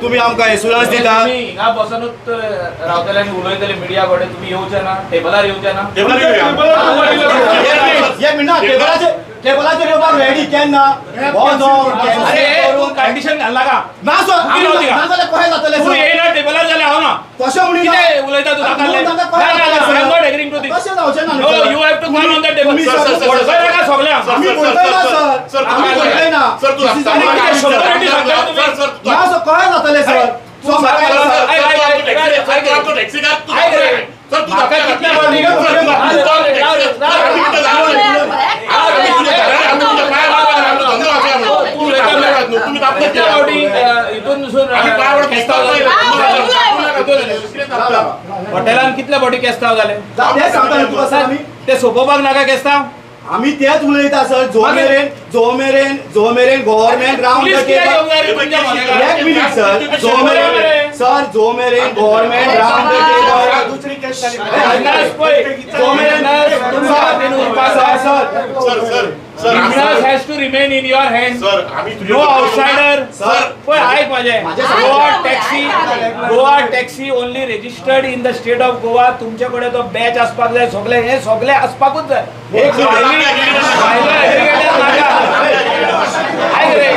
तुमी आमकां एसुरन्स दिता. तुमी हिंगा बसोनूच रावतले आनी उलयतले मिडिया कडेन. तुमी येवचे ना, टेबलार येवचे ना. टेबलार येवया. एक मिनिट ना, टेबलाचेर टेबलाचेर येवपाक रेडी केन्ना हो जो अरे कॅन्सल तूं करून कंडिशन घालनाका. ना सर, हांव रावती का? ना जाल्यार कशें जातलें तूं सर? येयना टेबलार जाल्यार हांव ना. तशें म्हणिना. कितें उलयता तूं? आनी नाका. म्हणून तांकां कशें ना, ना, जातलें, I am sir? Not agreeing to this. तशें जावचें ना No, sir. You have to come on the table. तुम्ही sir, sir, sir, पडसय नाका सगळ्यांक. आमी पळयता ना सर. सर, आमी पळयता ना. सर, तू This is आमकां our कितें 100 रेटी सांगता तुम्ही? सर, सर, तू ना सर, कशें जातलें सर? तूं सो सांग म्हाका मला, सर, सर. ऐक, ऐक, ऐक, टॅक्सी, ऐक, सर, तू आमचो टॅक्सीकार, तू ऐक रे. सर, तू म्हाका कितल्या फावटी सर, तू आमचो टॅक्सी, सर, आमी कितें जाणा न्ही. आमी तुज्या घरान, आमी तुज्या पांय पडपाक, आमचो धंदो आसा म्हणून. तूं तुमी उलयता तापले न्हू, तुमी तापले कितल्या फावटी हितून सून आमी पांय पडप केस्तांव जाले? राव, राव. हॉटेलान कितले फावटी केस्तांव जाले? तेच सांगता न्हू तुका सर आमी. ते सोंपोवपाक नाका केस्तांव. आमी तेच उलयता सर. जो मागीर- मेरेन जो मेरेन जो मेरेन गव्हर्मेंट रावंड पुलीस the कित्याक टेबल येवंक जाय रे तुमच्या मोन्याक? एक मिनिट सर, जो मेरेन सर, जो मेरेन गव्हर्मेंट रावंड the table दुसरी केस जाली. बिझनेस पळय, जो मेरेन बिझनेस तुमच्या हातीन उरपाक सर जाय. Sir sir, sir, sir, Business has to remain in your hand. Sir, आम्ही तुझे No outsider. Sir, पळय, आयक म्हाजें. म्हाजें गोवा सांग. Taxi, Goa taxi only registered in the state of Goa. तुमचे कडेन तो बॅच आसपाक जाय. सगळे हे सगळे आसपाकूच जाय. एक भायलो aggregator नाका. आयक रे.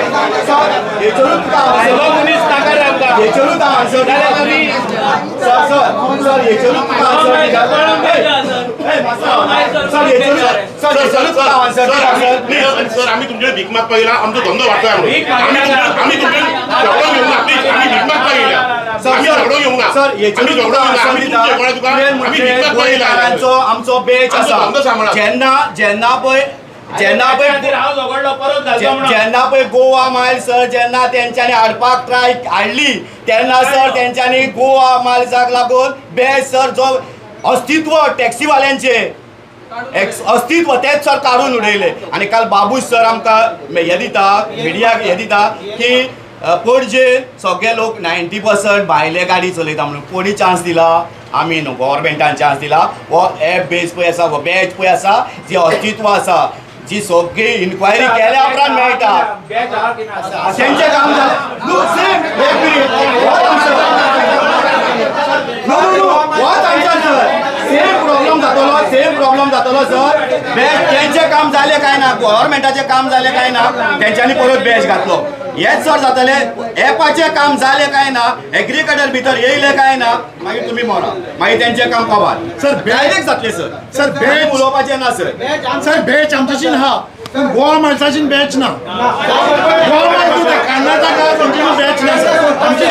सर, हेचेरूच तुका भायलो आन्सर मनीस नाका रे आमकां. हेचेरूच आन्सर जाल्यार तुमी सर, सर, सर, हेचेरूच तुका आन्सर दिता. सर, हेचेरूच सर, हेचेरूच तुका आन्सर दिता सर. प्लीज सर, आम्ही तुमचे भीक मागपाक येयला, आमचो धंदो वाडतोय म्हणून. भीक आम्ही मागना. आम्ही तुमचे झगडो घेवंक ना. प्लीज, आम्ही भीक मागपाक येयला. सर, आम्ही झगडो घेवंक ना. सर, हेचेरूच आम्ही झगडो तुका घेवंक ना. आन्सर आम्ही दिता. तुमचे झगडो तुका तुवें आम्ही म्हणजे भीक मागपाक येयला. गोंयकारांचो आमचो बॅच आमचो आसा. धंदो सांबाळा. जेन्ना जेन्ना पळय जेन्ना पळय खातीर हांव झगडलो परत घालचो म्हणून. जेन्ना पळय गोवा मायल सर, जेन्ना तेंच्यांनी हाडपाक ट्राय हाडली तेन्ना सर, तेंच्यांनी गोवा मायल्साक लागून बॅच सर, जो अस्तित्व टॅक्सीवाल्यांचे अस्तित्व तेच सर काडून उडयले. आनी काल बाबूश सर आमकां हे दिता, मिडियाक हे दिता की पणजे सगळे लोक 90% भायले गाडी चलयता म्हणून. कोणी चान्स दिला? आमी न्हू, गव्हर्मेंटान चान्स दिला. हो एप बेज पळय आसा, हो बॅच पळय आसा, जी अस्तित्व आसा, जी सगळी इन्क्वायरी केल्या उपरांत मेळटा. बॅच आहा की ना? तेंचें काम जालें. न्हू, सेम. एक मिनीट, होच आन्सर. न्हू न्हू न्हू, होच आन्सर सर. सेम प्रॉब्लम जातलो, सेम प्रॉब्लम जातलो सर. बॅच तेंचें काम जालें काय ना, गव्हर्मेंटाचें काम जालें काय ना, तेंच्यांनी परत बॅच घातलो. हेच सर जातलें. एपाचें काम जालें काय ना, एग्रीकल्चर भितर येयलें काय ना, मागीर तुमी मरा, मागीर तेंचें काम कबार सर, डायरेक्ट जातलें सर. सर, आनी उलोवपाचें ना सर. सर, बॅच आमच्याशीन हा, पूण गोवा मायल्साचीन बॅच ना. Goa Miles Karnataka continue batch ना सर आमची.